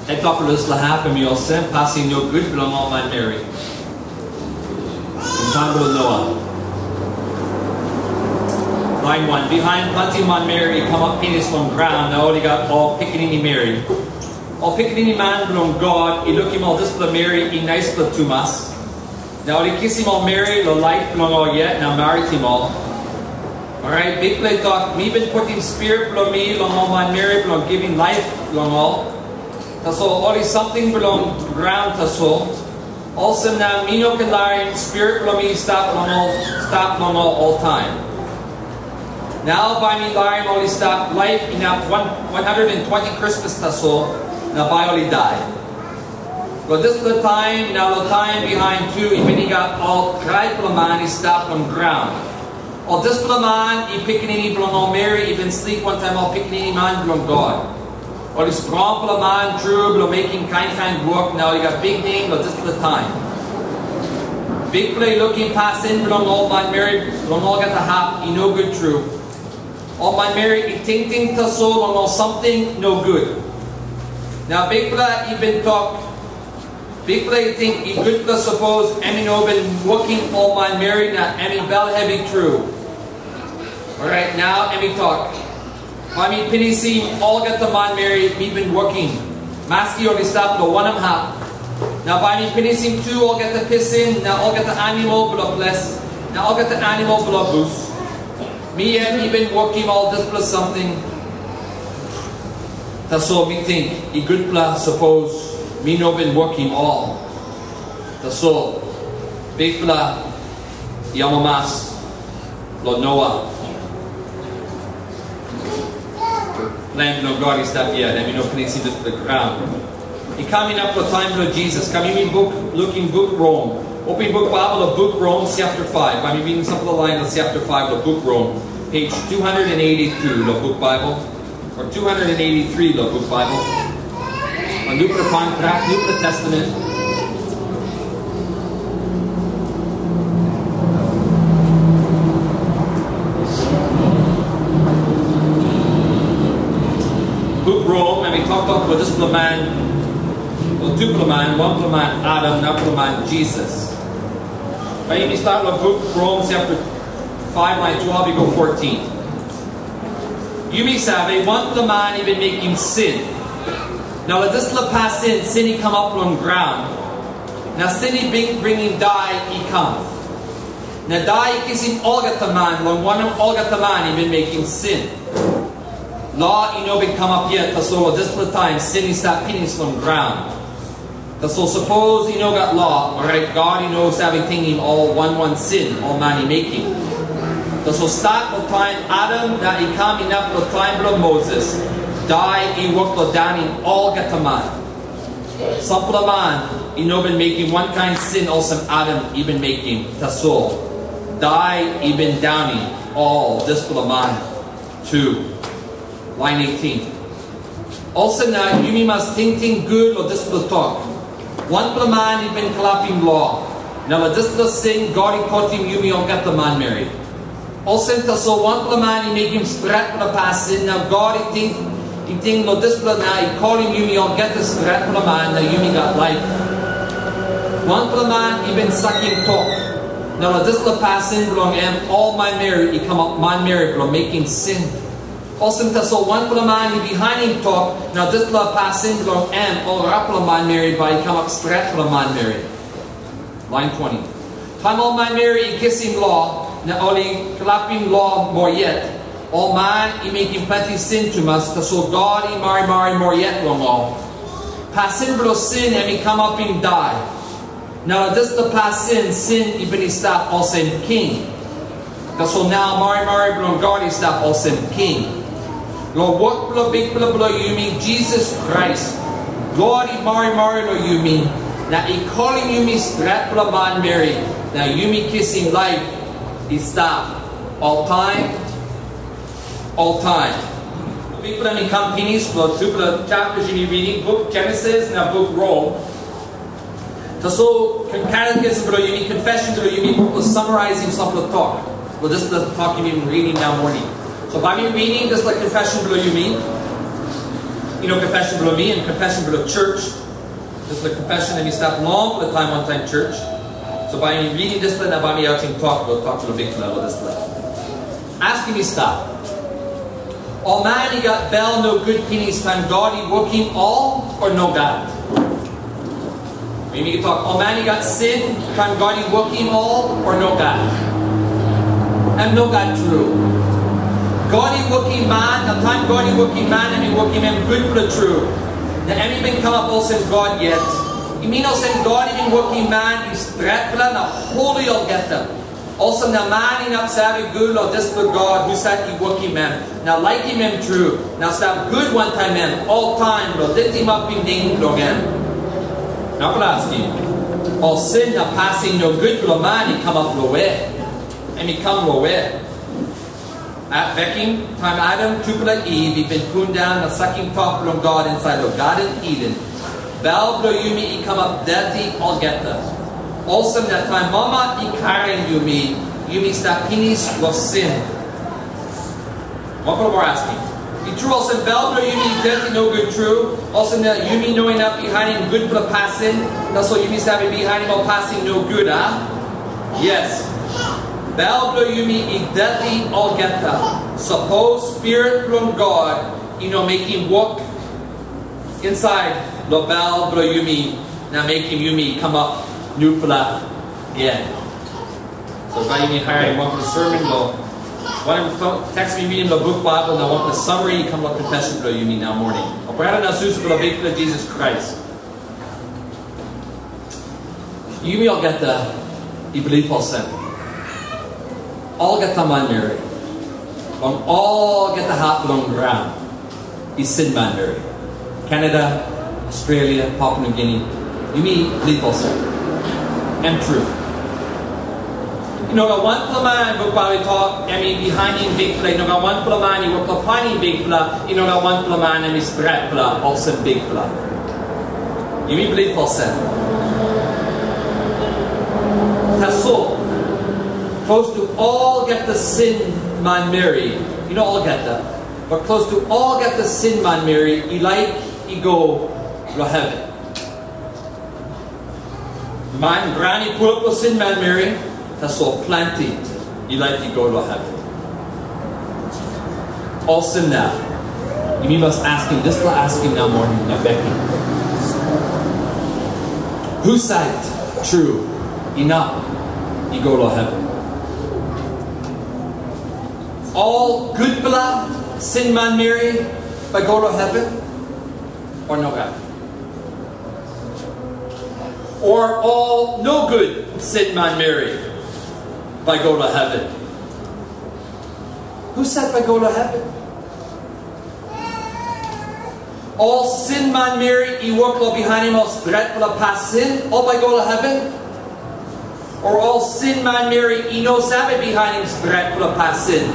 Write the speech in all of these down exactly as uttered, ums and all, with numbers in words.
Hetapulus lahap em i olsem, pasin nogut bilong ol manmeri. Long taim bilong Noa. Lain wan, bihain planti manmeri i kamap pinis long graun, na ol i gat ol pikinini meri. Ol pikinini man bilong God i lukim ol dispela meri i naispela tumas. Na ol i kisim ol meri long laik bilong ol yet na maritim ol. Orait Bikpela i tok, "Mi bin putim spirit bilong mi long ol manmeri bilong givim laip long ol. Tasol ol i samting bilong graun tasol. Olsem na mi no ken larim spirit bilong mi i stap long ol, stap long ol oltaim. Nau bai mi larim ol i stap laip inap wan, wan handret na twenti Krismas tasol, na bai ol i dai." Long dispela taim na long taim bihain tu i bin i gat ol traipela man i stap long graun. Ol dispela man i pikinini bilong ol meri i bin slip wantaim ol pikinini man bilong God. Ol i strongpela man tru bilong mekim kain kain wok, na ol i gat biknem long dispela taim. Bikpela i lukim pasin bilong ol manmeri long olgeta hap i nogut tru. Ol manmeri i tingting tasol long ol samting nogut. Na Bikpela i bin tok, Bikpela i ting i gutpela sapos em i no bin wokim ol manmeri na em i bel hevi tru. Orait nau em i tok, "Bai mi pinisim olgeta manmeri mi bin wokim, maski ol i stap long wanem hap. Na bai mi pinisim tu olgeta pisin na olgeta animal bilong ples na olgeta animal bilong bus. Mi yet i bin wokim ol dispela samting. Tasol mi ting i gutpela sapos mi no bin wokim ol." Tasol Bikpela i amamas long Noa. Plen bilong God i stap yet, em i no pinisim dispela graun. I kam inap long taim bilong Jisas. Kam yumi buk, lukim buk Rom. Opim buk Baibel long buk Rom, chapter five. Bai mi ridim sampela lain long chapter five long buk Rom, page two hundred and eighty-two long buk Baibel, or two hundred and eighty-three long buk Baibel. Long Nupela Kontrak, Nupela Testamen. Buk Rom, em i toktok long dispela man, long tupela man, wanpela man Adam, narapela man Jisas. Bai yumi stat long buk Rom chapter five, line twelve, i go fourteen. Yumi save, wanpela man i bin mekim sin. Na long dispela pasin, sin i kamap long graun. Na sin i bin bringim dai i kam. Na dai i kisim olgeta man, long wanem, olgeta man i bin mekim sin. Lo i no bin kamap yet, tasol long dispela taim sin i stap pinis long graun. Tasol sapos i no gat lo, orait God i no save tingim ol wan wan sin ol man i mekim. Tasol stat long taim Adam na i kam inap long taim bilong Moses, dai i wok long daunim olgeta man. Sampela man i no bin mekim wankain sin olsem Adam i bin mekim, tasol dai i bin daunim ol dispela man tu. Lain eighteen. Olsem na yumi mas tingting gut long dispela tok. Wanpela man i bin klapim lo, na long dispela sin God i kotim yumi olgeta manmeri. Olsem tasol wanpela man i mekim stretpela pasin, na God i ting, i ting long dispela na i kolim yumi olgeta stretpela man, na yumi gat laip. Wanpela man i bin sakim tok, na long dispela pasin bilong em ol manmeri i kamap manmeri bilong mekim sin. Olsem tasol wanpela man i bihainim tok, na dispela pasin bilong em ol arapela manmeri bai i kamap stretpela manmeri. Lain twenty. Taim ol manmeri i kisim lo, na ol i klapim lo moa yet, ol man i mekim planti sin tumas, tasol God i marimari moa yet long ol. Pasin bilong sin em i kamapim dai. Na long dispela pasin, sin i bin i stap olsem king. Tasol nau marimari bilong God i stap olsem king. Long wok bilong Bikpela bilong yumi, Jisas Krais, God i marimari long yumi, na i kolim yumi stretpela manmeri, na yumi kisim laip i stap oltaim, oltaim. Bikpela mi kam pinis long tupela chapter yumi ridim, buk Genesis na buk Rom. Tasol, catechism bilong yumi, confession bilong yumi, ol summarizing sampela tok. Well, dispela tok yumi ridim nau moning. So, bai mi ridim dispela confession bilong yumi. You know, confession bilong mi and confession bilong church. Dispela confession em i stap long the time one time church. So by reading dispela na by me auting talk, we'll talk to the big level dispela. Asking me stop. Ol man i gat bel no good pinis time God i wokim ol, o no God? Maybe you talk, ol man i gat sin, taim God i wokim ol, o no God? Em no God tru. God i wokim man, na taim God i wokim man, em i wokim em gutpela tru. Na em i bin kamap olsem God yet. I min olsem God i bin wokim man i stretpela na holi olgeta. Olsem na man inap save gut long dispela God husat i wokim em, na laikim em tru, na stap gut wantaim em oltaim long litimapim nem bilong em. Narapela askim, ol sin na pasin nogut bilong man i kamap long we? Em i kam long we? At bekim, taim Adam tupela Iv i bin pundaun na sakim tok bilong God insait long Garden Iden, bel bilong yumi i kamap deti olgeta. Olsem na taim mama i karim yumi, yumi stap pinis long sin. Wanpela moa askim. I tru olsem bel bilong yumi i deti nogut tru, olsem na yumi no inap bihainim gutpela pasin, tasol yumi save bihainim ol pasin nogut, a? Yes. Bel bilong yumi i deti olgeta. Sapos Spirit bilong God i no mekim wok insait long bel bilong yumi na mekim yumi kamap nupela gen. So bai yumi harim wanpela sermon long wanem teks mi reading long buk Bible na wanpela summary i kam long confession bilong yumi nau morning. O brata na susa bilong Bikpela Jisas Krais. Yumi olgeta i bilip olsem, olgeta manmeri long olgeta hap bilong graun i sin manmeri. Canada, Australia, Papua New Guinea, yumi bilip olsem. Em tru. I no gat wanpela man, buk Baibel i tok, em i bihainim Bikpela, i no gat wanpela man i wok long painim Bikpela, i no gat wanpela man em i stretpela olsem Bikpela. Yumi bilip olsem. Tasol, klostu olgeta sin manmeri, i no olgeta, but klostu olgeta sin manmeri i laik i go long heven. Man graun i pulap long sin manmeri, tasol planti i laik i go long heven. Olsem na, yumi mas askim dispela askim nau morning na bekim. Husat tru inap i go long heven? Ol gutpela sin manmeri bai go long heven, o nogat? O ol nogut sin manmeri bai go long heven? Husat bai go long heven? Ol sin manmeri i wok long bihainim ol stretpela pasin, ol bai go long heven? O ol sin manmeri i no save bihainim stretpela pasin,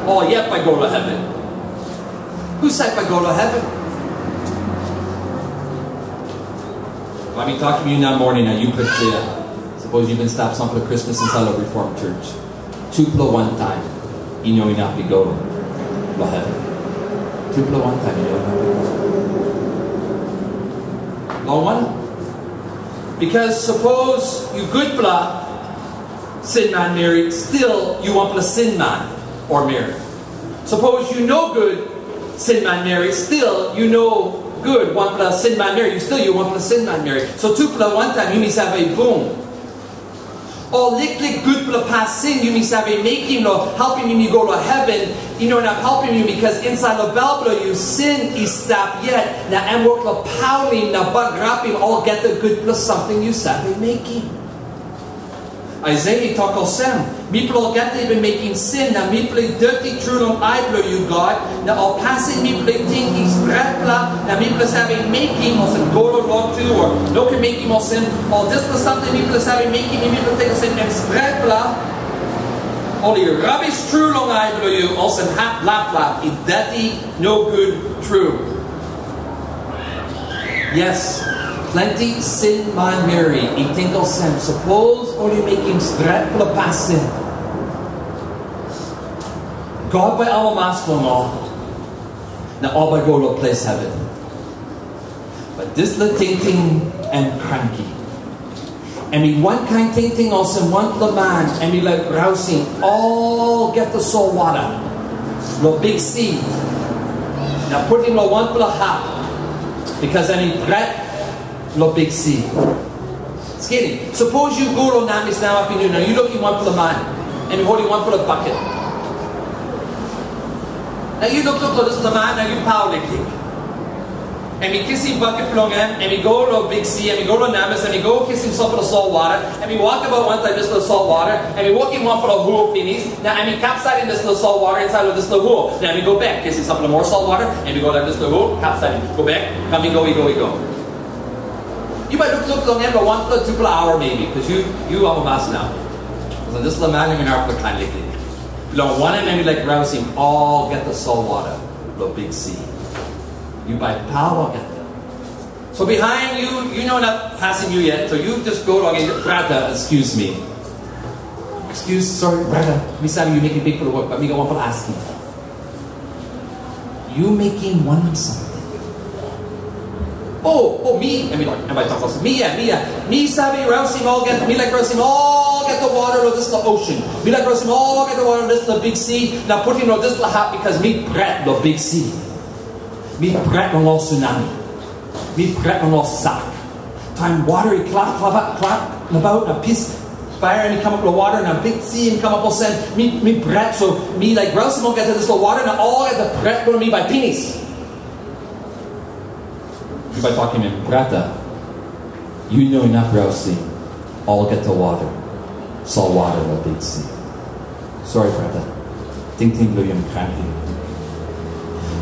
ol yet bai go long heven? Husat bai go long heven? Bai mi tokim yu nau morning, na yu klia. Sapos yu bin stap sampela Krismas insait long Reform Church. Tupela wantaim i no inap i go long heven. Tupela wantaim i no inap i go. Long wanem? Because sapos yu gutpela sin manmeri, stil yu wanpela sin man o meri. Sapos yu nogut sin manmeri, stil yu nogut wanpela sin manmeri, yu stil yu wanpela sin manmeri. So tupela wantaim yumi save bung. Ol liklik gutpela pasin yumi save mekim long helpim yumi go long heven, i no inap helpim yu, bikos insait long bel bilong yu sin i stap yet, na em wok long paulim na bagarapim olgeta gutpela samting yu save mekim. Aisaia i tok olsem, "Mipela olgeta i bin mekim sin, na mipela i doti tru long ai bilong yu, God, na ol pasin mipela i ting i stretpela, na mipela save mekim olsem go long lotu, o no ken mekim olsem, ol dispela samting mipela save mekim, na mipela tok olsem em stretpela, ol i rabis tru long ai bilong yu, olsem hap laplap i doti nogut tru." Yes, planti sin manmeri i ting olsem, sapos ol i mekim stretpela pasin, God bai amamas long ol, na ol bai go long ples heven. But dispela tingting em kranki. Em i wankain tingting olsem wanpela man em i laik rausim olgeta solwara long bikpela si, na putim long wanpela hap, bikos em i pret long bikpela si. Skelim, sapos yu go long namis nau apinun, na yu lukim wanpela man em i holim wanpela baket. Na yu lukluk long dispela man, na yu paul liklik. Em i kisim baket bilong em, em i go long bikpela si, em i go long namis, em i go kisim sampela solwara, em i wokabaut wantaim dispela solwara, em i wokim wanpela hul pinis, na em i kapsaitim dispela solwara insait long dispela hul. Na em i go bek, kisim sampela moa solwara, em i go long dispela hul, kapsaitim, go bek, kam i go, i go, i go. Yu bai lukluk long em long wanpela tupela aua maybe, bikos yu, yu amamas nau. So dispela man em inap long kain liklik. Bilong wanem em i laik rausim olgeta solwara long bikpela si? Yu bai paul olgeta. So bihain yu, yu no inap pasim yu yet, so yu just go long em, brata, excuse me. Excuse, sorry, brata. Mi save yu mekim bikpela wok, but mi gat wanpela askim. Yu mekim wanem samting? O, o, mi, em i tok, em bai tok olsem, mi ya, mi ya. Mi save rausim olgeta, mi laik rausim olgeta wara long dispela ocean. Mi laik rausim olgeta wara long dispela bikpela si, na putim long dispela hap, bikos mi pret long bikpela si. Mi pret long ol tsunami. Mi pret long ol sak. Taim wara i klap, klap, klap nabaut, na pis paia em i kamap long wara, na bikpela si em i kamap olsem, mi, mi pret, so mi laik rausim olgeta dispela wara, na olgeta pret bilong mi bai pinis. Yu bai tokim em, brata, yu no inap rausim olgeta wara, solwara long bikpela si. Sori, brata. Tingting bilong yu em kranki.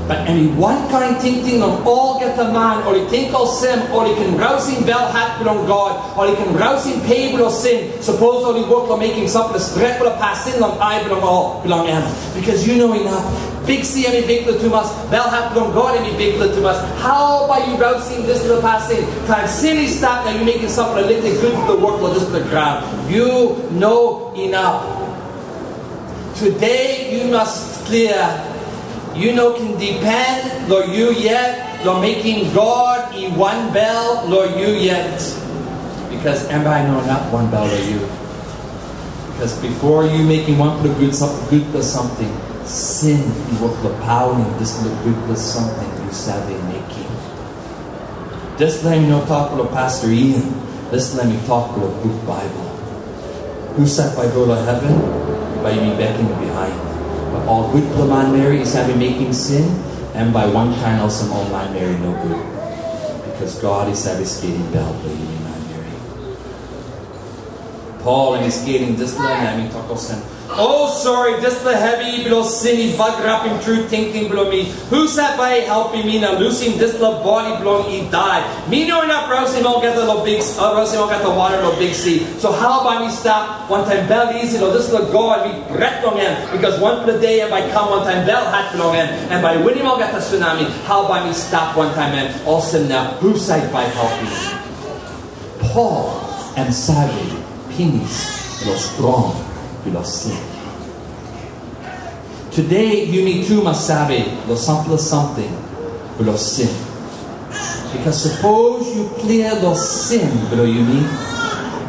Bat em i wankain tingting long olgeta man, ol i ting olsem, ol i ken rausim belhat bilong God, ol i ken rausim pe bilong sin, sapos ol i wok long mekim sampela stretpela pasin long ai bilong ol, bilong em. Bikos yu no inap. Bikpela si em i bikpela tumas, belhat bilong God em i bikpela tumas. Hau bai yu rausim dispela pasin? Taim sin i stap na yu mekim sampela liklik gutpela wok long dispela graun. Yu no inap. Tude yu mas klia, yu no ken dipen long yu yet long mekim God i wanbel long yu yet, bikos em bai no inap wanbel long yu. Bikos bipo yu mekim wanpela gut sam-, gutpela samting, sin i wok long paulim dispela gutpela samting yu save mekim. Dispela em i no tok bilong Pastor Ian. Dispela em i tok bilong buk Baibel. Husat bai go long heven, bai yumi bekim bihain. Bat ol gutpela manmeri i save mekim sin, em bai wankain olsem ol manmeri nogut. Bikos God i save skelim bel bilong yumi manmeri. Pol em i skelim dispela na em i tok olsem, "O, sori, dispela hevi bilong sin i bagarapim tru tingting bilong mi. Husat bai i helpim mi na lusim dispela bodi bilong i dai? Mi no inap rausim olgeta long bik, uh, rausim olgeta wara long bikpela si. So hau bai mi stap wantaim bel isi long dispela God mi pret long em? Bikos wanpela de em bai kam wantaim belhat bilong em, em bai winim olgeta tsunami. Hau bai mi stap wantaim em? Olsem na husat bai helpim mi?" Pol em save pinis long strong bilong sin. Tude yumi tu mas save long sampela samting bilong sin. Bikos sapos yu klia long sin bilong yumi,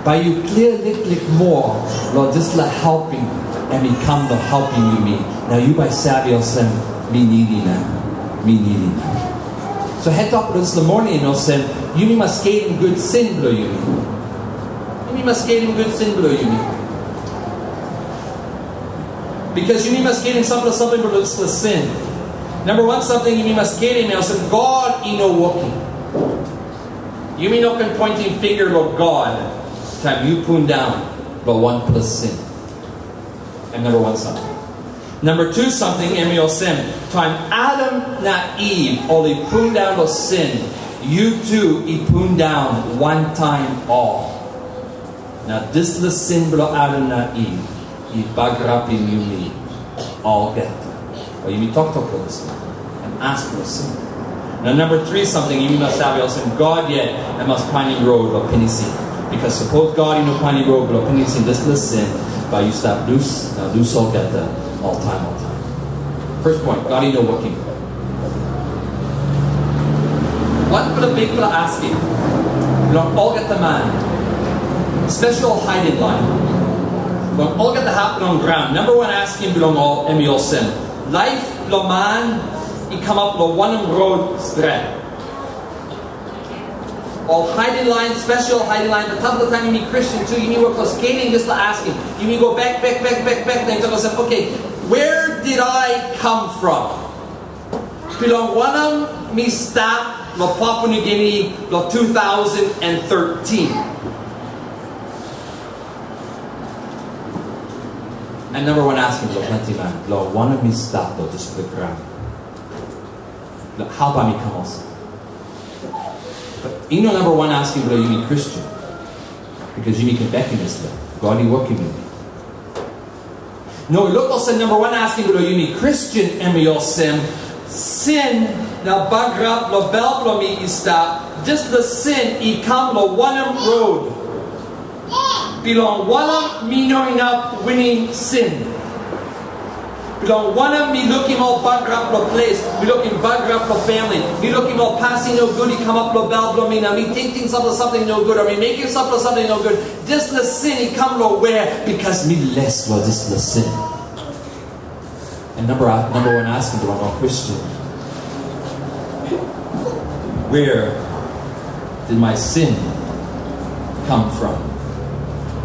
bai yu klia liklik moa long dispela helpim em i kam long helpim yumi. Na yu bai save olsem, mi nidim em, mi nidim em. So het tok bilong dispela moning olsem, yumi mas skelim gut sin bilong yumi. Yumi mas skelim gut sin bilong yumi. Bikos yumi mas skelim sampela samting bilong dispela sin. Namba wan samting yumi mas skelim em olsem, God i no wokim. Yumi no ken pointim finger long God taim yu pundaun long wanpela sin. Em namba wan samting. Namba tu samting em i olsem, taim Adam na Iv ol i pundaun long sin, yu tu i pundaun wantaim ol. Na dispela sin bilong Adam na Iv i bagarapim yumi olgeta. Bai yumi toktok long dispela, em as bilong sin. Na namba tri samting yumi mas save olsem, God yet em mas painim rot bilong pinisim. Bikos sapos God i no painim rot bilong pinisim dispela sin, bai yu stap lus na lus olgeta oltaim oltaim. First point, God i no wokim. Wanpela Bikpela askim bilong olgeta man, spesel haiden lain, bilong olgeta hap bilong graun. Namba wan askim bilong ol em i olsem, laip bilong man i kamap long wanem rot stret? Ol haiden lain, spesel haiden lain, na tampela taim yumi Kristen tu, yumi wok long skelim dispela askim. Yumi go bek, bek, bek, bek, bek, na yumi tok olsem, okay, where did I come from? Bilong wanem mi stap long Papua New Guinea long two thousand thirteen? And number one askim bilong planti man, bilong wanem mi stap long dispela graun? Bilong hau bai mi kam olsem? But i no number one askim bilong yumi Kristen, because yumi ken bekim dispela. God i wokim yumi. No, i luk olsem number one askim bilong yumi Kristen em i olsem, sin na bagarap long bel bilong mi i stap, dispela sin i kam long wanem rot? Bilong wanem mi no inap winim sin? Bilong wanem mi lukim ol bagarap long ples, mi lukim bagarap long famili, mi lukim ol pasin nogut i kamap long bel bilong mi, na mi tingting sampela samting nogut, o mi mekim sampela samting nogut? Dispela sin i kam long we? Bikos mi les long dispela sin. And number, number one askim bilong ol Kristen, where did my sin come from?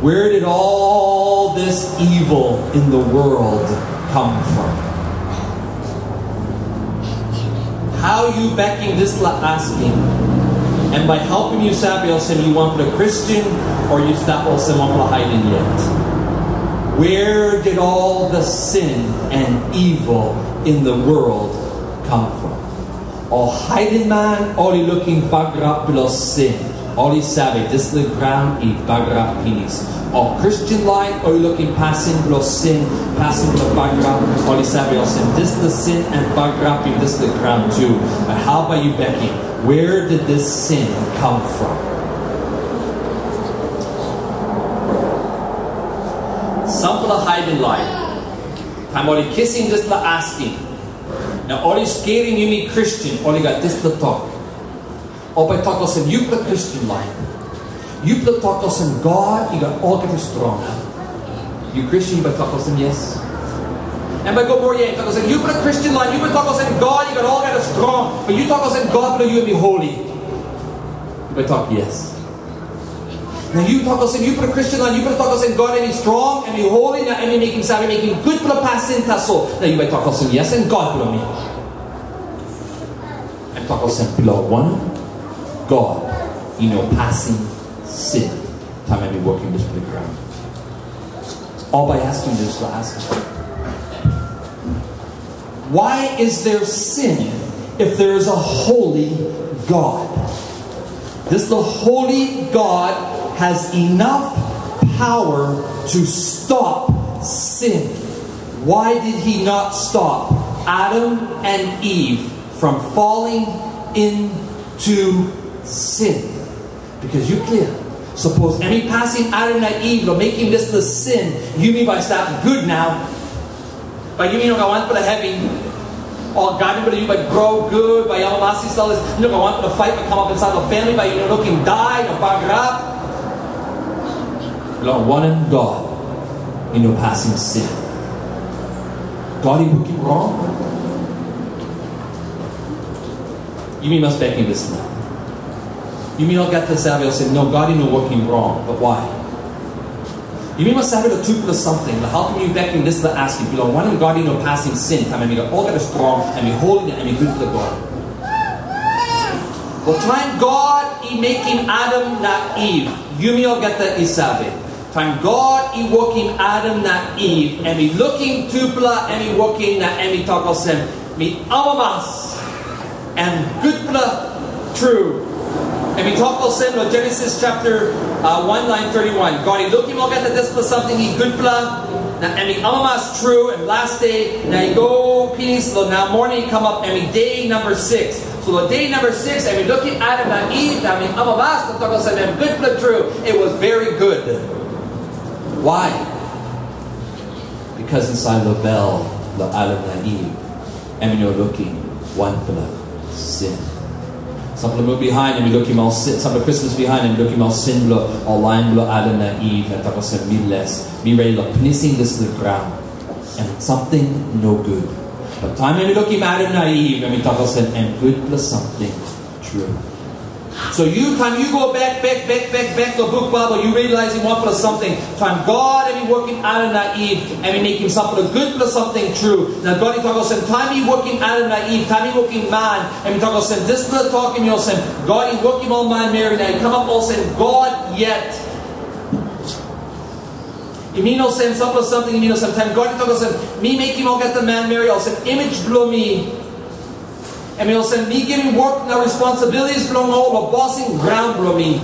Where did all this evil in the world come from? Hau yu bekim dispela askim? Em bai helpim yu save olsem yu wanpela Kristen, o yu stap olsem wanpela haiden yet. Where did all the sin and evil in the world come from? Ol haiden man ol i lukim bagarap bilong sin. Ol i save, dispela graun i bagarap pinis. Ol Kristen lain ol i lukim pasin bilong sin, pasin bilong bagarap, ol i save olsem, dispela sin em bagarapim dispela graun tu. But hau bai yu bekim? Where did this sin come from? Sampela haiden lain, taim ol i kisim dispela askim, na ol i skelim yumi Kristen, ol i gat dispela tok. Ol bai tok olsem, yupela Kristen lain, yupela tok olsem, God i gat olgeta strong. Yu Kristen, yu bai tok olsem, yes. Em bai go moa yet, tok olsem, yupela Kristen lain, yupela tok olsem, God i gat olgeta strong, but yu tok olsem, God bilong yu em i holi. Yu bai tok, yes. Na yu tok olsem, yupela Kristen lain, yupela tok olsem, God em i strong, em i holi, na em i mekim save mekim gutpela pasin tasol. Na yu bai tok olsem, yes, em God bilong mi. Em tok olsem, bilong wanem God i no pasim sin taim em i wokim dispela graun? Ol bai askim dispela askim. Why is there sin if there is a holy God? This the holy God has enough power to stop sin. Why did he not stop Adam and Eve from falling into sin? Because yu klia, sapos em i pasim Adam na Iv long mekim dispela sin, yumi bai stap gut nau. Bai yumi no gat wanpela hevi. Ol gaden bilong yu bai gro gut, bai amamas i salis. Yu no gat wanpela pait bai kamap insait long famili, bai yu no lukim dai, no bagarap. Long wanem God i no pasim sin? God i wokim rong? Yumi mas bekim dispela. Yumi olgeta save olsem, no, God i no wokim rong, but why? Yumi mas save long tupela samting, long helpim yu bekim dispela askim, bilong wanem God i no pasim sin, taim em i gat olgeta strong, em i holi, na em i gutpela God. Wel, taim God i mekim Adam na Iv, yumi olgeta i save, taim God i wokim Adam na Iv, em i lukim tupela em i wokim, na em i tok olsem, mi amamas, em gutpela tru. Em i tok olsem long Genesis chapter uh, one line thirty-one. God i lukim olgeta dispela samting i gutpela, na em i amamas tru, em last day, na i go pinis long nau morning i kamap, em i day number six. So long day number six, em i lukim Adam na Iv, na em i amamas, na tok olsem, em gutpela tru. It was very good. Why? Because insait long bel long Adam na Iv, em i no lukim wanpela sin. Sampela mun bihain em i lukim ol sin, sampela Krismas bihain em i lukim ol sin bilong ol lain bilong Adam na Iv, na tok olsem, "Mi les, mi redi long pinisim dispela graun, em samting nogut." Bat taim em i lukim Adam na Iv, em i tok olsem, "Em gutpela samting tru." So yu, taim yu go bek, bek, bek, bek, bek long buk Baibel, yu realizing wanpela samting. Taim God em i wokim Adam na Iv, em i mekim sampela gutpela samting tru. Na God i tok olsem, taim i wokim Adam na Iv, taim i wokim man, em i tok olsem, dispela tok em i olsem, God i wokim ol manmeri na i kamap olsem God yet. I min olsem, sampela samting i min olsem, taim God i tok olsem, mi mekim olgeta manmeri olsem image bilong mi. Em i olsem, mi givim wok na responsibilities bilong ol long bosim graun bilong mi.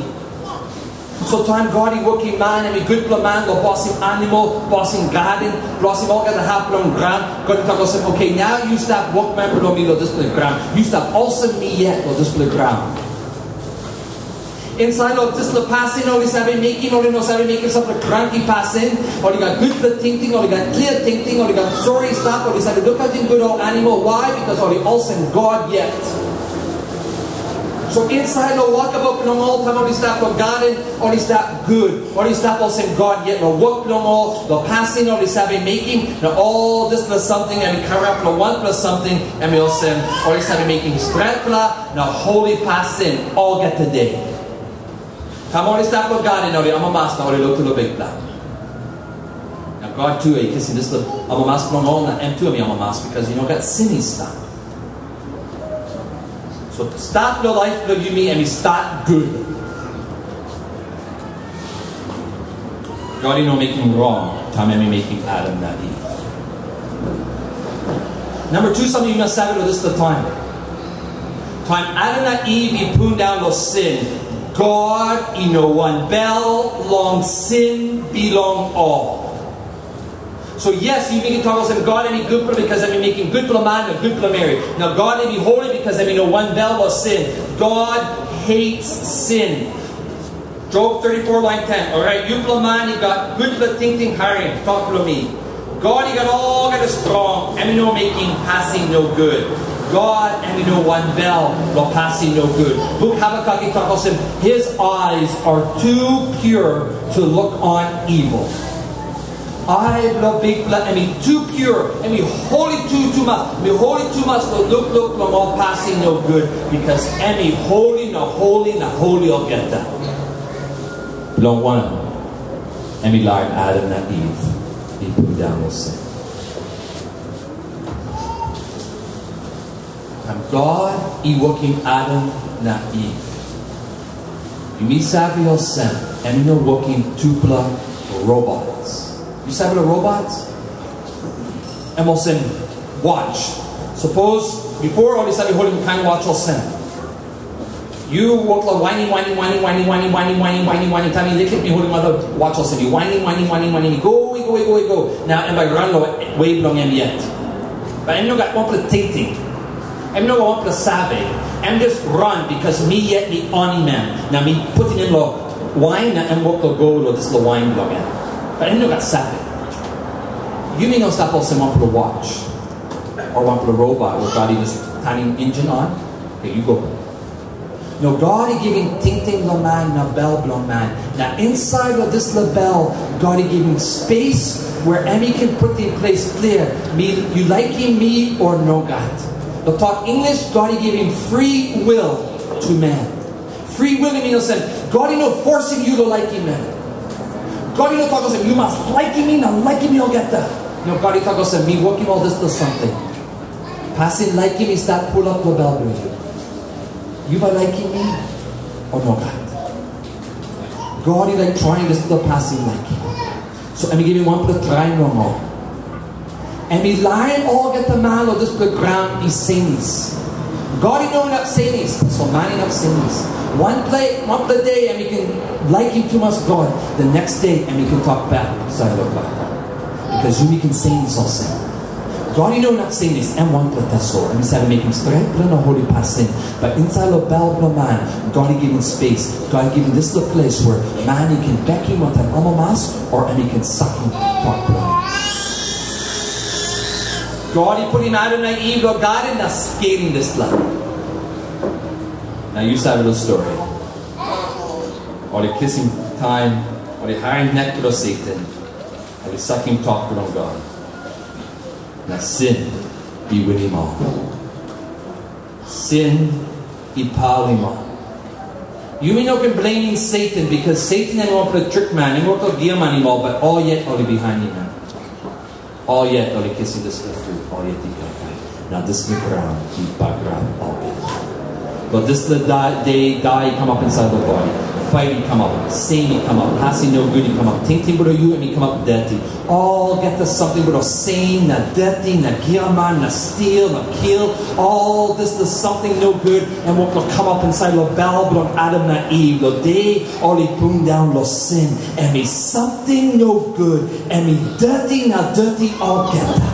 So taim God i wokim man, em i gutpela man long bosim animal, bosim gaden, bosim olgeta hap bilong graun, God i tok olsem, okay, nau yu stap wokman bilong mi long dispela graun. Yu stap olsem mi yet long dispela graun. Insait long dispela pasin ol i save mekim, ol i no save mekim sampela kranki pasin, ol i gat gutpela tingting, ol i gat klia tingting, ol i gat sori stap, ol i save lukautim gut ol animal. Why? Because ol i olsem God yet. So insait long wokabaut bilong ol, taim ol i stap long gaden, ol i stap gut, ol i stap olsem God yet long wok bilong ol, long pasin ol i save mekim, na ol dispela samting em i karap long wanpela samting, em i olsem, ol i save mekim stretpela na holi pasin olgeta de. Taim ol i stap long gaden, ol i amamas na ol i lotu long Bikpela. Na God tu i kisim dispela amamas bilong ol, na em tu em i amamas, because i no gat sin i stap. So stat long laip bilong yumi, em i stat gut. God i no mekim rong taim em i mekim Adam na Iv. Namba tu, samting yu mas save long dispela taim. Taim Adam na Iv i pundaun long sin, God i no wanbel long sin bilong ol. So yes, yumi ken tok olsem, God em i gutpela, because em i mekim gutpela man na gutpela meri. Na God em i holi, because em i no wanbel long sin. God hates sin. Job thirty-four, line ten. Orait, yupela man i gat gutpela tingting, harim tok bilong mi. God i gat olgeta strong, em i no mekim pasin nogut. God em i no wanbel long pasin nogut. Buk Habakuk i tok olsem, "His eyes are too pure to look on evil." Ai bilong Bikpela em i tu pure, em i holi tu tumas, em i holi tumas long lukluk long ol pasin nogut, because em i holi na holi na holi olgeta. Bilong wanem em i larim Adam na Iv i pundaun long sin? Taim God i wokim Adam na Iv, yumi save olsem, em i no wokim tupela robots. Yu save long robots? Em olsem watch. Sapos, bipo ol i save holim kain watch olsem. Yu wok long wainim, wainim, wainim, wainim, wainim, wainim, wainim, wainim, wainim. Taim yu liklik mi holim ol watch olsem. Yu wainim, wainim, wainim, wainim. I go, i go, i go, i go. Na em bai ran long we bilong em yet. Bat em no gat wanpela tingting. Em no gat wanpela save. Em just ran, because mi yet mi onim em. Na mi putim em long wain, na em wok long go long dispela wain bilong em. Bat em no gat save. Yumi no stap olsem wanpela watch o wanpela robot, we God i just turn engine on, okay, you go. No, God i givim tingting long man na bel bilong man. Na insait long dispela bel, God i givim space where em i ken putim ples klia. Mi, yu laikim mi o nogat? Long tok English, God i givim free will to man. Free will i min olsem, God i no forsim yu long laikim em. God i no tok olsem, yu mas laikim mi na laikim mi olgeta. No, God i tok olsem, mi wokim ol dispela samting. Pasin laikim i stap pulap long bel bilong yu. Yu bai laikim mi o nogat? God i laik traim dispela pasin laikim. So em i givim wanpela traim long ol. Em i larim olgeta man long dispela graun i senis. God i no inap senis, tasol man inap senis. Wanpela, wanpela de em i ken laikim tumas God, the next day em i ken tok bad sait long God. Because yumi ken senis olsem. God i no inap senis, em wanpela tasol. Em i save mekim stretpela na holi pasin. Bat insait long bel bilong man, God i givim space. God i givim dispela ples where man i ken bekim wantaim amamas, o em i ken sakim tok bilong en. God i putim Adam na Iv long gaden na skelim dispela. Na yu save lo stori. Ol i kisim taim, ol i harim nek bilong Satan, ol i sakim tok bilong God. Na sin i winim ol. Sin i paulim ol. Yumi no ken blamim Satan, because Satan em wanpela trik man, em wanpela giaman i mol, but ol yet ol i bihainim em. Ol yet ol i kisim dispela frut, ol yet i kaikai. Na dispela graun i bagarap olgeta. But dispela da- de dai i kamap insait lo bodi. Fait i kamap, sem i kamap, pasin nogut i kamap, tingting bilong yu em i kamap deti. Olgeta samting bilong sem na deti na giaman na stil na kil, ol dispela samting nogut em wok lo kamap insait lo bel bilong Adam na Iv, lo de ol i pundaun lo sin, em i samting nogut, em i deti na deti olgeta.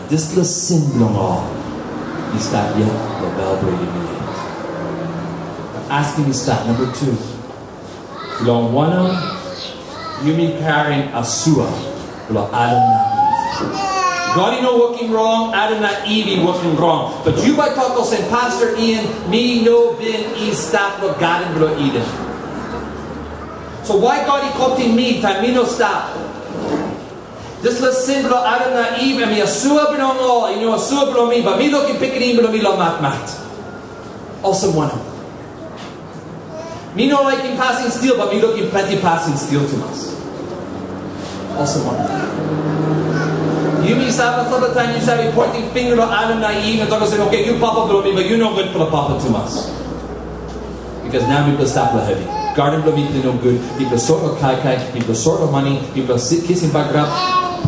Dispela sin bilong ol i stap yet lo bel bilong yumi yet. Askim i stap, namba tu. Bilong wanem yumi karim asua bilong Adam na Iv? God i no wokim rong, Adam na Iv i wokim rong. But yu bai tok olsem, "Pastor Ian, mi no bin i stap lo Garden bilong Eden." So why God i kotim mi taim mi no stap? Dispela sin bilong Adam na Iv, em i asua bilong ol, i no asua bilong mi, but mi lukim pikinini bilong mi lo matmat. Olsem wanem? Mi no laikim pasin stil, but mi lukim planti pasin stil tumas. Olsem wanem? Yumi save, sampela taim yu save pointing finger lo Adam na Iv na tok olsem, "Okay, yu papa bilong mi, but yu no gutpela papa tumas." Because nau mipela stap lo hevi. Garden bilong mipela i no gut. Mipela sot lo kaikai, mipela sot lo mani, mipela si- kisim bagarap.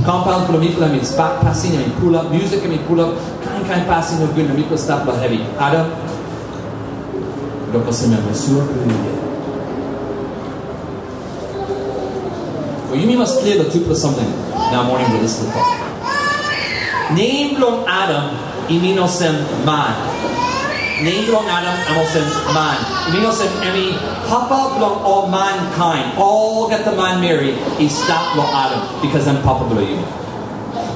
Compound bilong mipela em i spak pasin, em i pulap, music em i pulap, kain kain pasin no gut, na mipela stap lo hevi. Adam, lo kasem em asua bilong yu yet. Wel, yumi mas klia lo tupela samting nau moning lo dispela tok. Nem bilong Adam i min olsem man. Nem bilong Adam em olsem man. I min olsem em i papa bilong ol mankain. Olgeta manmeri i stap lo Adam, bikos em papa bilong yumi.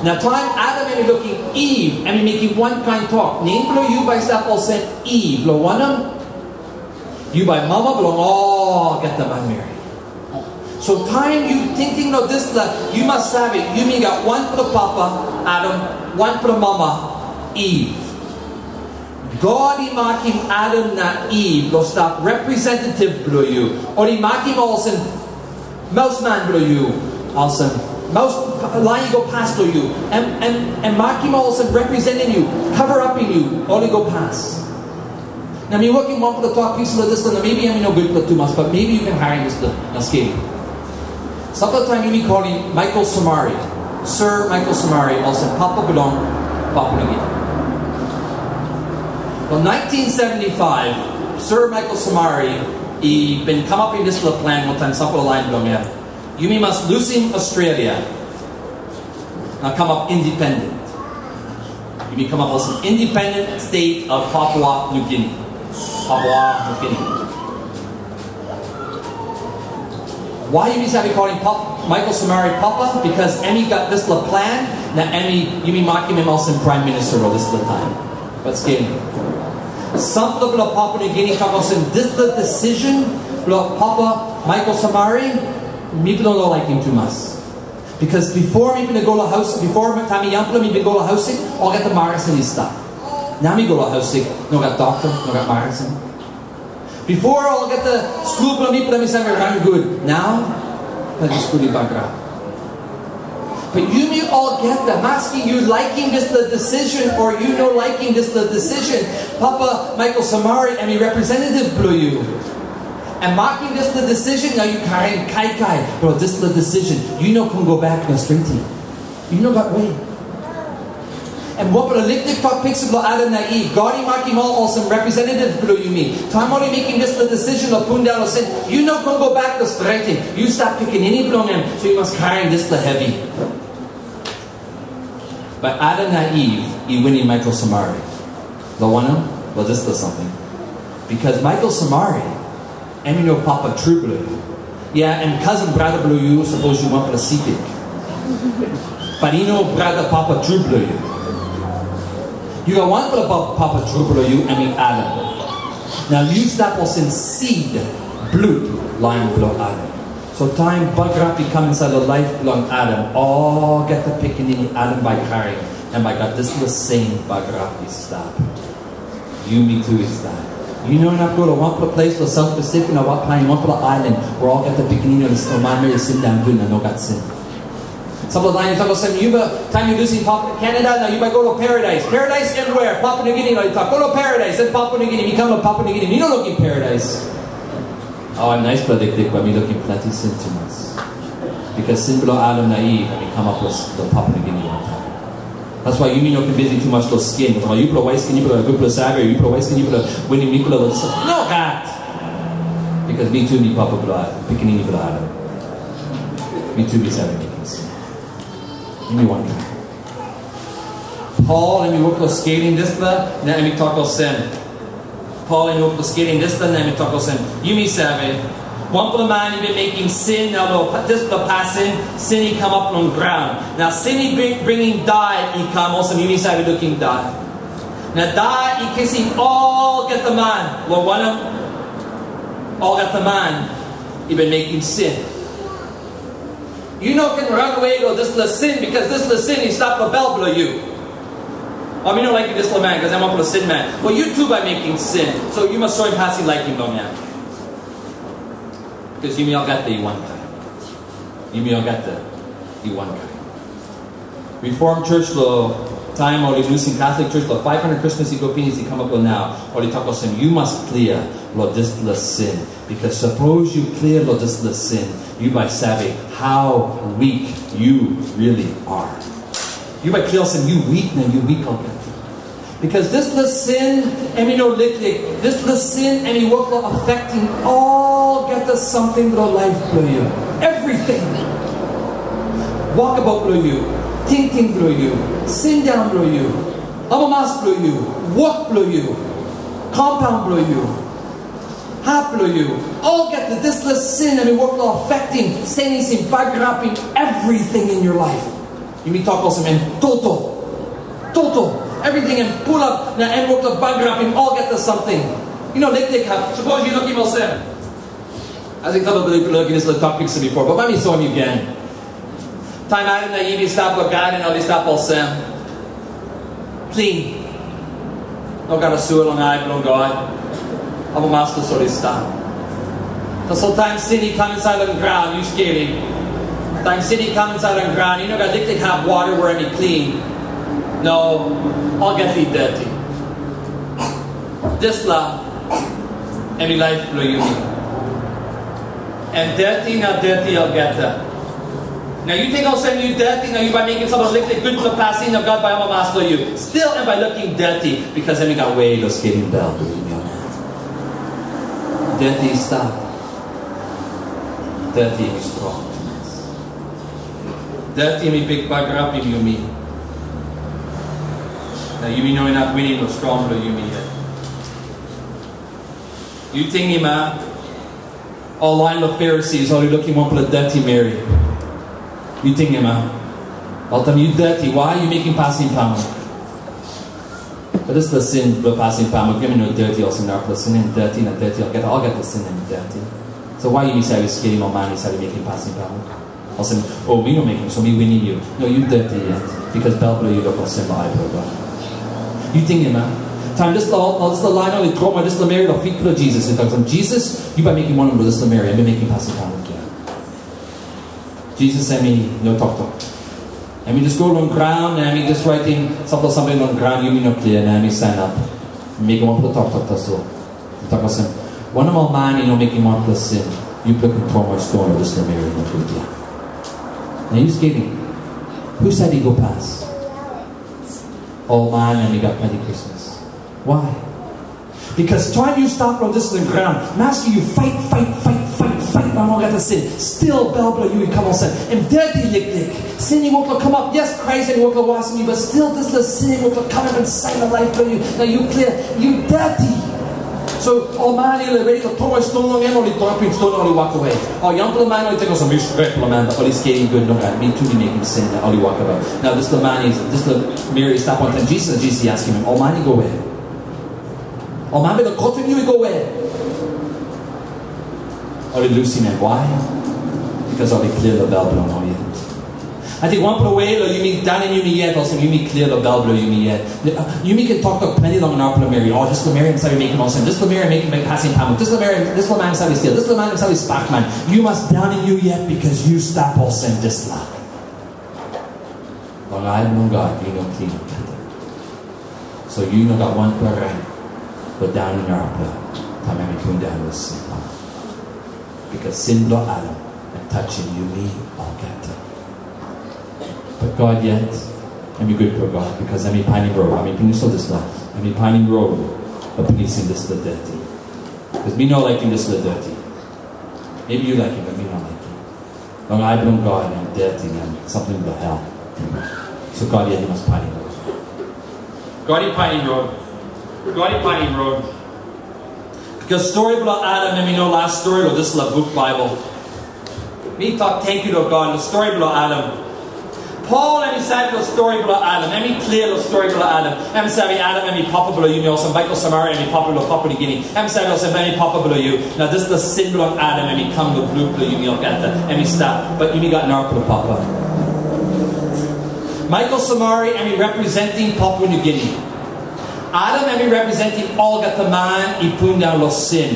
Na taim Adam em i lukim Iv, em i mekim wankain tok. Nem bilong yu bai i stap olsem Iv, lo wanem? Yu bai mama bilong olgeta manmeri. So taim yu tingting lo dispela, yu mas save, yumi gat wanpela papa, Adam, wanpela mama, Iv. God i makim Adam na Iv lo stap representative bilong yu. Ol i makim olsem mausman bilong yu, olsem maus lain i go pas long yu. Em, em, em makim olsem representim yu, cover upim yu, ol i go pas. Na mi wokim wanpela tok piksa lo dispela, na maybe em i no gutpela tumas, but maybe yu ken harim dispela na skelim. Sampela taim yumi kolim Michael Somare, Sir Michael Somare, olsem papa bilong Papua New Guinea. Long nineteen seventy-five, Sir Michael Somare i bin kamapim dispela plan wantaim sampela lain bilong em. Yumi mas lusim Australia na kamap independent. Yumi kamap olsem Independent State of Papua New Guinea. Papua New Guinea. Why yumi save kolim Pap- Michael Somare papa? Because em i gat dispela plan, na em i, yumi makim em olsem prime minister lo dispela taim. But skelim. Sampela bilong Papua New Guinea tok olsem, dispela decision bilong papa Michael Somare, mipela no laikim tumas. Because before mi bin go lo haus, before taim mi yangpela mi bin go lo haus sik, olgeta marasin i stap. Nau mi go lo haus sik, no gat dokta, no gat marasin. Before olgeta skul bilong mipela mi save ran gut. Nau, planti skul i bagarap. But yumi olgeta, maski yu laikim dispela decision o yu no laikim dispela decision, Papa Michael Somare em i representative bilong yu. Em makim dispela decision, na yu karim kaikai, bro, dispela decision, yu no ken go bek na stretim. Yu no gat we. Em wanpela liklik tok piksa bilong Adam na Iv. God i makim ol olsem representative bilong yumi. Taim ol i mekim dispela decision lo pundaun lo sin, yu no ken go bek na stretim. Yu stap pikinini bilong em, so yu mas karim dispela hevi. But Adam na Iv i winim Michael Somare. Lo wanem? Lo dispela samting. Because Michael Somare, em i no papa tru bilong yu. Ya, em kasin brata bilong yu, sapos yu wanpela sipik. But i no brata papa tru bilong yu. Yu gat wanpela pa- papa tru bilong yu, em i Adam. Na yu stap olsem sid, blut, lain bilong Adam. So taim bagarap i kam insait long laip bilong Adam, olgeta pikinini Adam bai i karim, em bai gat dispela sem bagarap i stap. Yumi tu i stap. Yu no inap go long wanpela ples long South Pacific na wanpela, wanpela ailan, we olgeta pikinini o manmeri i sindaun gut na no gat sin. Sampela lain i tok olsem, yu bai, taim yu lusim Papua Canada, na yu bai go long paradais. Paradais em where? Papua New Guinea, na yu tok, go long paradais, em Papua New Guinea, mi kam long Papua New Guinea, mi no lukim paradais. O, em naispela liklik, bai mi lukim planti sin tumas. Bikos sin bilong Adam na Iv, em i kamap long, long Papua New Guinea wantaim. That's why yumi no ken bisi tumas long skin. Bai yupela waitskin, yupela gutpela save, yupela waitskin, yupela winim, yupela, nogat. Bikos mi tu mi papa bilong Adam, pikinini bilong Adam. Mi tu mi save mekim sin. Yumi wankain. Paul, em i wok long skelim dispela, na em i tok olsem. Paul, em i wok long skelim dispela, na em i tok olsem, yumi save, wanpela man i bin mekim sin, na long pa-, dispela pasin, sin i kamap long graun. Na sin i bring, bringim dai i kam, olsem yumi save lukim dai. Na dai i kisim olgeta man, long wanem, olgeta man i bin mekim sin. Yu no ken ranawe long dispela sin, bikos dispela sin i stap long bel bilong yu. O mi no laikim dispela man, bikos em wanpela sin man. Wel, yu tu bai mekim sin, so yu mas soim pasin laikim long em. Bikos yumi olgeta i wankain. Yumi olgeta i wankain. Reformed Church lo taim ol i lusim Catholic Church lo five hundred Krismas i go pinis i kamap lo nau, ol i tok olsem, yu mas klia lo dispela sin. Bikos sapos yu klia lo dispela sin, yu bai save how weak you really are. Yu bai klia olsem yu wik na yu wik olgeta. Bikos dispela sin, em i no liklik. Dispela sin, em i wok long affecting olgeta samting bilong laip bilong yu. Everything. Wokabaut bilong yu, tingting bilong yu, sindaun bilong yu, amamas bilong yu, wok bilong yu, compound bilong yu, hap bilong yu. Olgeta dispela sin, em i wok long affecting, senisim, bagarapim everything in your life. Yumi tok olsem em toto. Toto. Everything em pulap na em wok long bagarapim olgeta samting. Yu no liklik hap. Sapos yu lukim olsem. As I talk about the Philippians, the topics before, but let me show you again. Taim Adam na Iv i stap lo gaden, ol i stap olsem. Klin. No gat asua long ai bilong God. Amamas tasol i stap. Tasol taim sin i kam insait long graun, yu skelim. Taim sin i kam insait long graun, yu no gat liklik hap wara we em i klin. No, olgeta i deti. Dispela, em i laip bilong yumi. Em deti na deti olgeta. Na yu ting olsem yu deti, na yu bai mekim sampela liklik gutpela pasin, na God bai amamas long yu. Stil em bai lukim deti, bikos em i gat we long skelim bel bilong yumi. Deti i stap. Deti i strong. Deti em i bik bagarapim yumi. Na yumi no inap winim long strong bilong yumi yet. Yu tingim, a? Ol lain lo Pharisees, ol i lukim wanpela deti meri. Yu tingim, a? Ol taim yu deti, wai yu mekim pasin pamuk? But dispela sin bilong pasin pamuk, em i no deti olsem narapela sin em deti na deti olgeta, olgeta sin em deti. So wai yumi save skelim ol man i save mekim pasin pamuk? Olsem, o, mi no mekim, so mi winim yu. No, yu deti yet, bikos bel bilong yu no olsem long ai bilong God. Yu tingim, a? Taim dispela, ol dispela lain ol i tromoi dispela meri long fik bilong Jisas, i tok olsem, Jisas, yu bai mekim wanem long dispela meri, em i mekim pasin pamuk ya? Jisas em i no toktok. Em i just go long graun, na em i just raitim sampela samting long graun, yumi no klia, na em i sanap. Mekim wanpela toktok tasol. I tok olsem, wanem ol man i no mekim wanpela sin, yupela ken tromoi ston long dispela meri nogut ya. Na yu skelim, husat i go pas? Ol man em i gat planti krismas. Wai? Bikos taim yu stap long dispela graun, maski yu fait, fait, fait, fait, fait long olgeta sin, stil bel bilong yu i kam olsem, em deti liklik. Sin i wok long kamap, yes, Krais em i wok long wasim yu, but stil dispela sin i wok long kamap insait long laip bilong yu, na yu klia, yu deti. So, ol man i redi long tromoi ston long em, ol i drapim ston, ol i walk away. Ol yangpela man ol i tok olsem, mi stretpela man, ol i skelim gut, nogat, mi tu mi mekim sin, na ol i walk away. Na dispela man i, dispela meri i stap wantaim Jisas, na Jisas i askim em, ol man i go we? Ol man bilong kotim yu i go we? Ol i lusim em. Why? Because ol i klia long bel bilong ol yet. Ating wanpela we long yumi daunim yumi yet, olsem yumi klia long bel bilong yumi yet. Yumi ken toktok planti long narapela meri. O, dispela meri em save mekim olsem. Dispela meri em mekim pasin pamuk. Dispela meri, dispela man em save stil. Dispela man em save spak man. Yu mas daunim yu yet, because yu stap olsem dispela. Long ai bilong God, yu no klin olgeta. So yu no gat wanpela rait long daunim narapela taim em i pundaun long sin. Because sin bilong Adam em tasim yumi olgeta. But God yet, em i gutpela God, because em i painim rot, em i pinis ol dispela, em i painim rot long pinisim dispela deti. Because mi no laikim dispela deti. Maybe yu laikim, but mi no laikim. Long ai bilong God, em deti, em samting bilong hel. So God yet i mas painim rot. God i painim rot. God i painim rot. Because stori bilong Adam em i no last stori long dispela buk Baibel. Mi tok tenkyu long God long stori bilong Adam. Pol em i save long stori bilong Adam. Em i klia long stori bilong Adam. Em save Adam em i papa bilong yumi, olsem Michael Samari em i papa bilong Papua New Guinea. Em save olsem em i papa bilong yu. Na dispela sin bilong Adam em i kam long blut bilong yumi olgeta. Em i stap, but yumi gat narapela papa. Michael Samari em i representim Papua New Guinea. Adam em i representim olgeta man i pundaun long sin.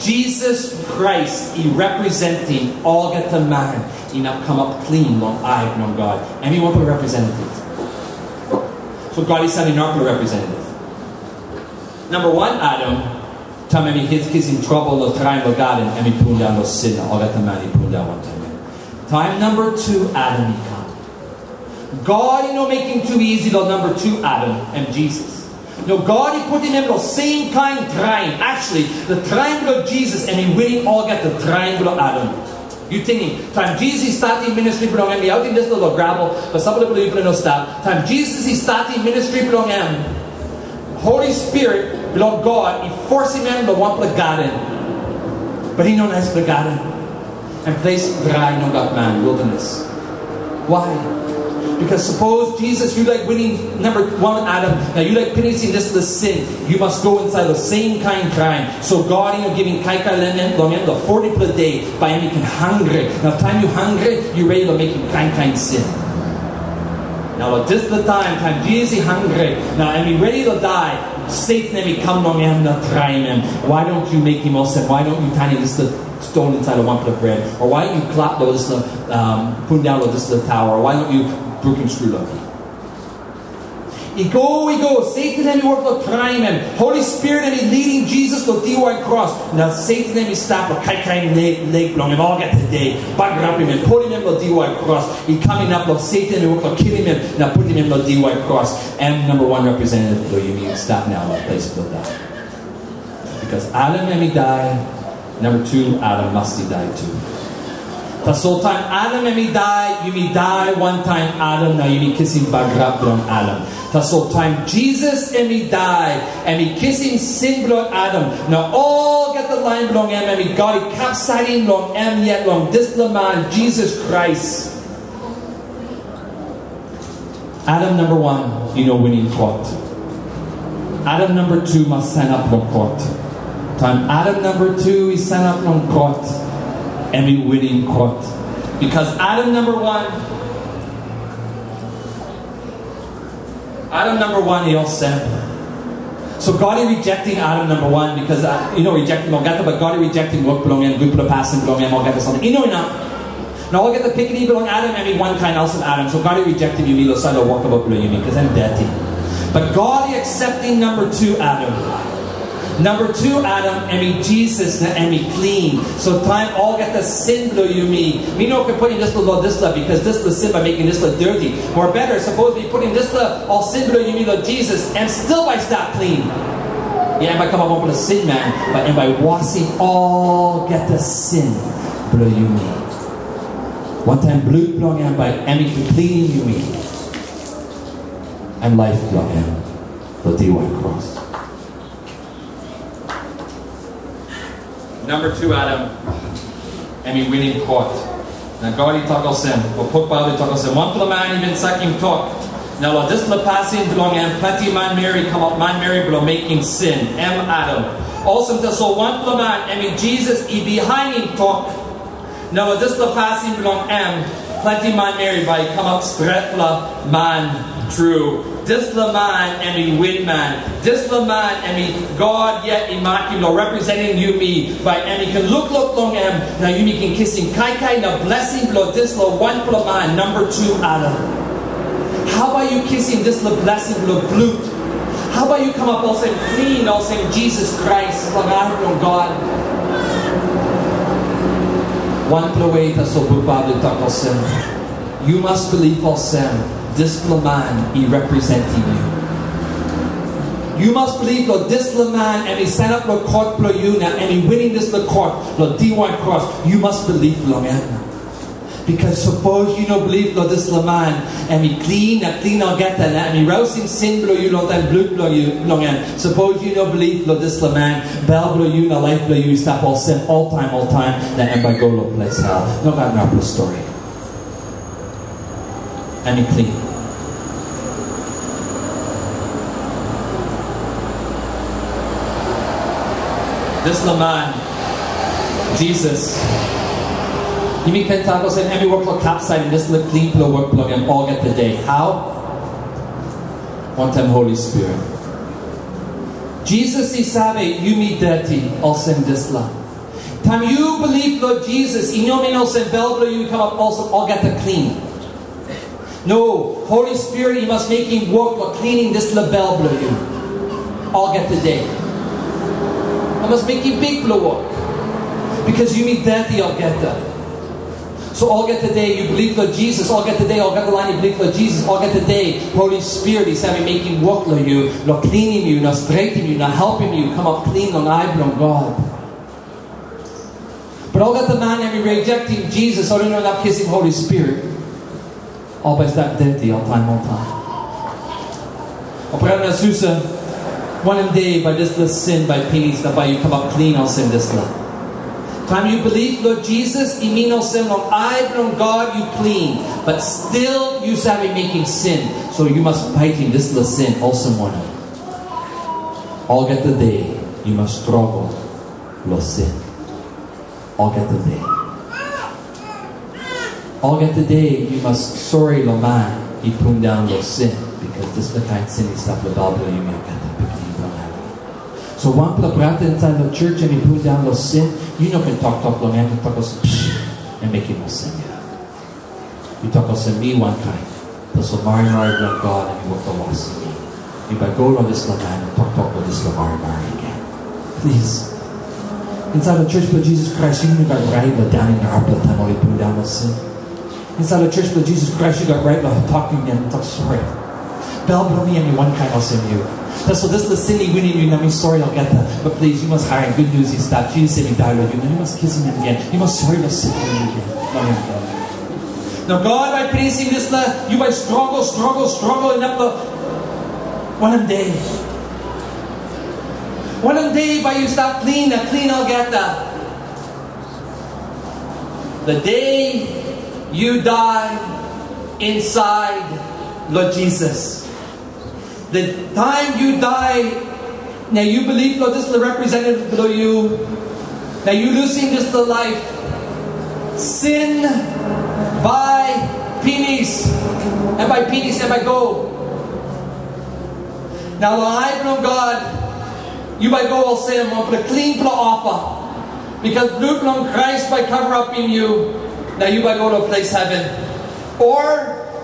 Jesus Christ i representim olgeta man inap kamap klin long ai bilong God. Em i wanpela representative. So God i salim narapela representative. Namba wan Adam, taim em i hit kisim trabel long traim long gaden, em i pundaun long sin, na olgeta man i pundaun wantaim em. Taim namba tu Adam i kam, God i no mekim tu isi long namba tu Adam, em Jisas. No, God i putim em long sem kain traim. Actually, the traim bilong Jisas, em i winim olgeta traim bilong Adam. Yu tingim, taim Jisas i statim ministri bilong em, i autim dispela long gravel, but sampela bilong yupela no stap. Taim Jisas i statim ministri bilong em, Holi Spirit bilong God i forsim em long wanpela gaden. But i no naispela gaden. Em ples drai, no gat man, wilderness. Why? Because sapos Jisas, yu laik winim namba wan Adam, na yu laik pinisim dispela sin, yu mas go insait long sem kain traim. So God i no givim kaikai long em, long em long fotipela de, bai em i ken hangre. Na taim yu hangre, yu redi long mekim kain kain sin. Na long dispela taim, taim Jisas i hangre, na em i redi long dai, Satan em i kam long em na traim em. Why don't you make him olsem? Why don't you turn him dispela ston insait long wanpela bret? Or why don't you klap long dispela, um, pundaun long dispela tower? Or why don't you brukim skru long mi? I go, i go, Satan em i wok long traim em. Holi Spirit em i lidim Jisas long diwai kros. Na Satan em i stap long kaikai lek, lek bilong em olgeta de, bagarapim em, pulim em long diwai kros. I kam inap long Satan em i wok long kilim em, na putim em long diwai kros. Em namba wan representative bilong yumi i stap nau long ples bilong dai. Because Adam em i dai, namba tu Adam mas i dai tu. Tasol taim Adam em i dai, yumi dai wantaim Adam, na yumi kisim bagarap bilong Adam. Tasol taim Jisas em i dai, em i kisim sin bilong Adam, na olgeta lain bilong em, em i, God i kapsaitim long em yet, long dispela man, Jisas Krais. Adam namba wan i no winim kot. Adam namba tu mas sanap long kot. Taim Adam namba tu i sanap long kot, em i winim kot. Because Adam namba wan, Adam namba wan i olsem. So God i rejectim Adam namba wan, because, uh, i no rejectim olgeta, but God i rejectim wok bilong em, gutpela pasin bilong em, olgeta samting. I no inap. Na olgeta pikinini bilong Adam, em i wankain olsem Adam. So God i rejectim yumi long sait long wokabaut bilong yumi, because em deti. But God i acceptim namba tu Adam. Namba tu Adam, em i Jisas, na em i klin. So taim olgeta sin bilong yumi, mi no ken putim dispela long dispela, because dispela sin bai mekim dispela deti. Or better, sapos mi putim dispela ol sin bilong yumi long Jisas, em stil bai stap klin. Ya, em bai kamap wanpela sin man, but em bai wasim olgeta sin bilong yumi. Wantaim blut bilong em, bai em i ken klinim yumi. Em laip bilong em long diwai kros. Namba tu Adam, em i winim kot. Na God i tok olsem, o Puk Baibel i tok olsem, wanpela man i bin sakim tok, Na long dispela pasin bilong em, planti manmeri i kamap manmeri bilong mekim sin, em Adam. Olsem tasol wanpela man, em i Jisas, i bihainim tok. Na long dispela pasin bilong em, planti manmeri bai i kamap stretpela man tru. Dispela man em i win man. Dispela man em i God yet i makim long representing yumi. Bai em i ken lukluk long em, na yumi ken kisim kaikai na blessing bilong dispela wanpela man, number two Adam. How about you kisim dispela blessing bilong blut? How about you kamap olsem klin, olsem Jisas Krais, long ai bilong God? Wanpela we tasol Buk Baibel i tok olsem, yu mas bilip olsem, dispela man i representim yu. Yu mas bilip lo dispela man, em i sanap lo kot bilong yu, na em i winim dispela kot lo diwai kros. Yu mas bilip long em. Because sapos yu no bilip lo dispela man, em i klin na klin olgeta, na em i rausim sin bilong yu long taim blut bilong yu long em. Sapos yu no bilip lo dispela man, bel bilong yu na laip bilong yu i stap olsem oltaim, oltaim, na em bai go lo ples hel. No gat narapela stori. Em i klin. Dispela man, Jisas, yumi ken tok olsem, em i wok long kapsaitim dispela klinpela wok bilong em olgeta de. Hau? Wantaim Holi Spirit. Jisas i save, yumi deti olsem dispela. Taim yu bilip long Jisas, i no min olsem bel bilong yu i kamap olsem olgeta klin. No, Holi Spirit i mas mekim wok long klinim dispela bel bilong yu olgeta de. I mas mekim bikpela wok. Because yumi deti olgeta. So olgeta de yu bilip long Jisas, olgeta de olgeta lain i bilip long Jisas, olgeta de Holi Spirit i save mekim wok long yu, long klinim yu, na stretim yu, na helpim yu kamap klin long ai bilong God. But olgeta man em i rejectim Jisas, ol i no inap kisim Holi Spirit, ol bai stap deti oltaim, oltaim. O brata na susa, wanem de bai dispela sin bai pinis na bai yu kamap klin olsem dispela? Taim yu bilip long Jisas, i min olsem long ai bilong God yu klin, but still yu save mekim sin, so yu mas paitim dispela sin olsem wanem? Olgeta de yu mas struggle long sin. Olgeta de. Olgeta de yu mas sori long man i pundaun long sin, because dispela kain sin i stap long bel bilong yumi olgeta pikinini bilong Adam. So wanpela brata insait long church em i pundaun long sin, yu no ken toktok long em, tok olsem, "Psh, em mekim olsem ya." Yu tok olsem, "Mi wankain. Tasol marimari bilong God em i wok long wasim mi. Mi bai go long dispela man na toktok long dispela marimari gen." Plis. Insait long church bilong Jisas Krais, yumi no gat rait long daunim narapela taim ol i pundaun long sin. Insait long church bilong Jisas Krais, yu gat rait long tokim em, tok sori. Bel bilong mi em i wankain olsem yu. Tasol dispela sin i winim yu, na mi sori olgeta. But plis, yu mas harim gutnius i stap. Jisas em i dai long yu, na yu mas kisim em gen. Yu mas sori long sin bilong yu gen. Long em gen. Na God bai pinisim dispela, yu bai struggle, struggle, struggle inap long wanem de? Wanem de bai yu stap klin na klin olgeta? The day you die inside Lord Jesus. The time you die, na yu bilip long dispela representative bilong yu, na yu lusim dispela laip, sin bai pinis, em bai pinis, em bai go. Na long ai bilong God, yu bai go olsem wanpela klinpela ofa, because blut bilong Krais bai karamapim yu, na yu bai go long ples heven. O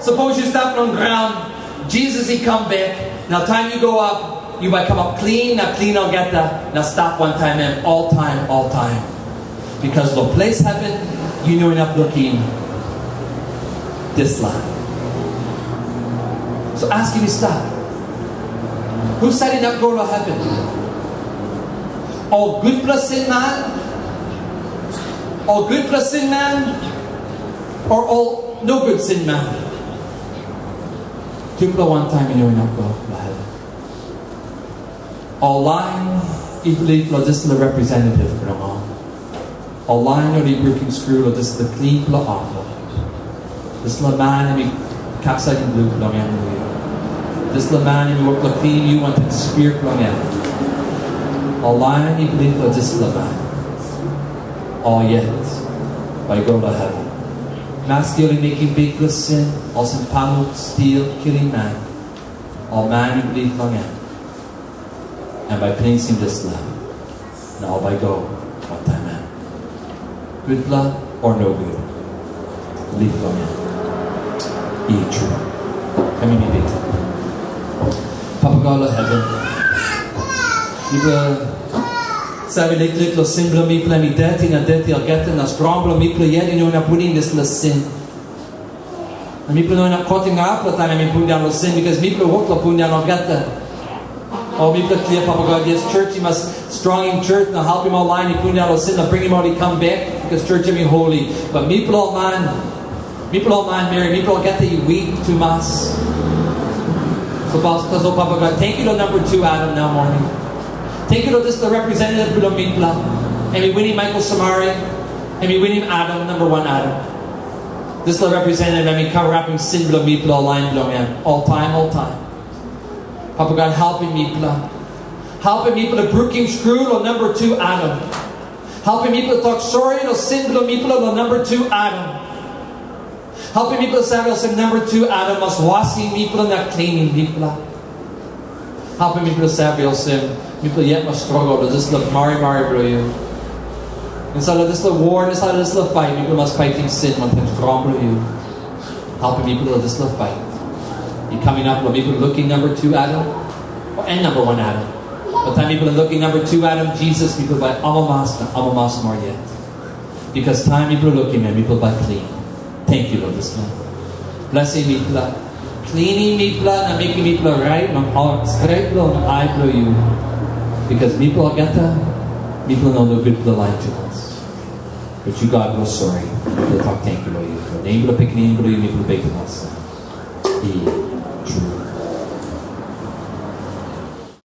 sapos yu stap long graun, Jisas i kam bek, na taim yu go ap, yu bai kamap klin na klin olgeta, na stap wantaim em oltaim, oltaim. Because long ples heven, yu no inap lukim dispela. So askim i stap. Husat inap go long heven? Ol gutpela sin man? Ol gutpela sin man? O ol nogut sin man? Tupela wantaim i no inap go long heven. Ol lain i bilip long dispela representative bilong ol. Ol lain ol i brukim skru long dispela klinpela ofa. Dispela man em i kapsaitim blut bilong em long yu. Dispela man em i wok long klinim yu wantaim spirit bilong en. Ol lain i bilip long dispela man, ol yet bai i go long heven. Maski ol i mekim bikpela sin, olsem pamuk, stil, kilim man, ol man i bilip long en, em bai i pinisim dispela, na ol bai i go wantaim em. Gutpela o nogut? Bilip long em. I tru. Kam yumi beten. Papa God long heven, mipela save liklik long sin bilong mipela, em i deti na deti olgeta, na strong bilong mipela yet i no inap winim dispela sin. Na mipela no inap kotim ap long taim em i pundaun long sin, bikos mipela wok long pundaun olgeta. O mipela klia, Papa God, yes, church i mas strongim church na helpim ol lain i pundaun long sin na bringim ol i kam bek, bikos church em i holy. But mipela ol man, mipela ol manmeri, mipela olgeta i wik tumas. So, Pas-, tasol Papa God, thank you long number two Adam nau moning. Thank you long dispela representative bilong mipela. Em i winim Michael Samari, em i winim Adam, number one Adam. Dispela representative em i karamapim sin bilong mipela, lain bilong em, oltaim, oltaim. Papa God, helpim mipela. Helpim mipela brukim skru long number two Adam. Helpim mipela tok sori long sin bilong mipela long number two Adam. Helpim mipela save olsem number two Adam mas wasim mipela na klinim mipela. Helpim mipela save olsem mipela yet mas struggle long dispela marimari bilong yu. Insait long dispela war, insait long dispela fight, mipela mas paitim sin wantaim strong bilong yu. Helpim mipela long dispela fight. I kam inap long mipela lukim number two Adam, o en number one Adam. But taim mipela lukim number two Adam, Jisas, mipela bai amamas na amamas moa yet. Bikos taim mipela lukim em, mipela bai klin. Thank you, Lord, dispela. Blessing mipela. Klinim mipela na mekim mipela rait long ol stret long ai bilong yu. Bikos mipela olgeta, mipela no no gutpela lain tumas. But yu God, no sori. Mipela tok thank you long yu. Long nem bilong Pikinini bilong yu, mipela beten olsem. Amen.